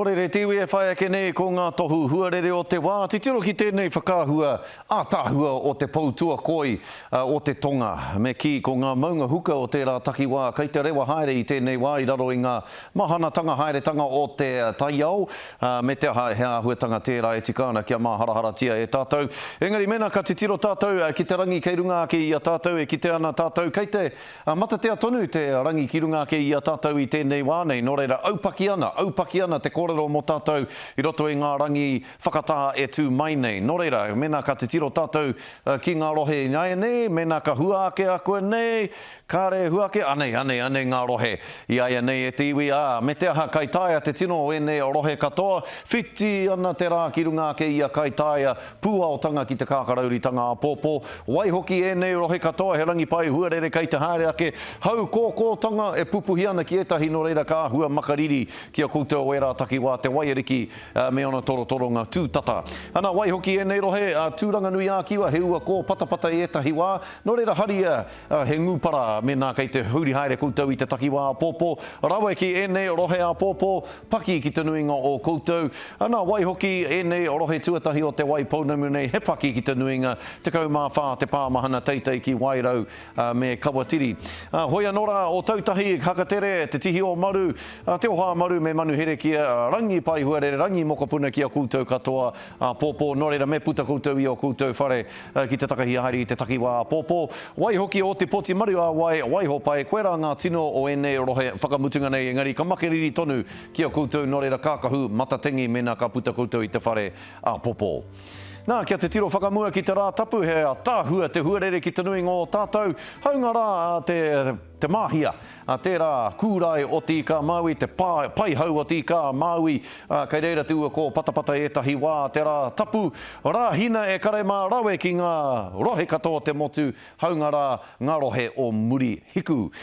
Nō reira, e te iwi e whai ake nei ko ngā tohu huarere o te wā, titiro ki tēnei whakaahua ātaahua o te pou tuakoi o te tonga. Me kī, ko ngā maunga huka o tērā takiwā kei te rewa haere i tēnei wā i raro i ngā mahanatanga haeretanga o te taiao, me te aha, he āhuatanga tērā e tika ana kia māharaharatia e tātou. Engari mēnā ka titiro tātou ki te rangi kei runga ake i a tātou, e kite ana tātou kei te Ā, matatea tonu te rangi ki runga ake i a tātou i tēnei wā nei, nō reira, aupaki ana, aupaki ana te kōrero mō tātou i roto i ngā rangi whakatā e tū mai nei. Nō reira, mēnā ka titiro tātou ki ngā rohe ināianei, mēnā ka hua ake ākuanei, kāre e hua ake, anei, anei, anei ngā rohe iāianei e te iwi, ā, me te aha, kai taea te tino o ēnei rohe katoa, whiti ana te rā ki runga ake i a Kaitaia, Pūaotanga ki te kākarauritanga āpōpō. Waihoki ēnei rohe katoa he rangi pai huarere kei te haere ake, hau kōkōtanga e pupuhi ana ki ētahi nō reira ka āhua makariri ki a koutou o ērā takiwā te waiariki me ona torotoronga tūtata. Ana waihoki ēnei rohe a Tūranganui-ā-Kiwa he ua kōpatapata i ētahi wā, nō reira haria he ngūpara mēnā kei te huri haere koutou i te takiwā āpōpō. Rawe ki ēnei rohe āpōpō, Paki ki te nuinga o koutou. Ana, waihoki, ēnei rohe tuatahi o Te Wai Pounamu nei, he paki ki te nuinga, 14 te pāmahana teitei ki Wairau me Kawatiri. Hoi anō rā, Ōtautahi, Hakatere, Te Tihi o Maru, Te Oha Maru me Manuherekia, Rangi Paihuarere, Rangi Mokopuna ki a koutou katoa āpōpō. Nō reira, me puta koutou i ō koutou whare ki te takahi haere i te takiwā āpōpō. Waihoki o Te Poti Maru ā Wai, Waihopai, koirā ngā tino o ēnei rohe whakamutunga nei, engari ka makeriri tonu ki a koutou nō reira kākahu matatengi mēnā ka puta koutou i te whare āpōpō. Nā, kia titiro whakamua ki te Rā Tapu, he ataahua te huarere ki te nuinga o tātou, haunga rā te Te Māhia, tērā kūrae o Te Ika-a-Māui, te pā, paihau o Te Ika-a-Māui, ā, kei reira te ua kōpatapata ētahi wā, te rā tapu, rā hina e kare mā rawe ki ngā rohe katoa o te motu, haunga rā ngā rohe o Murihiku.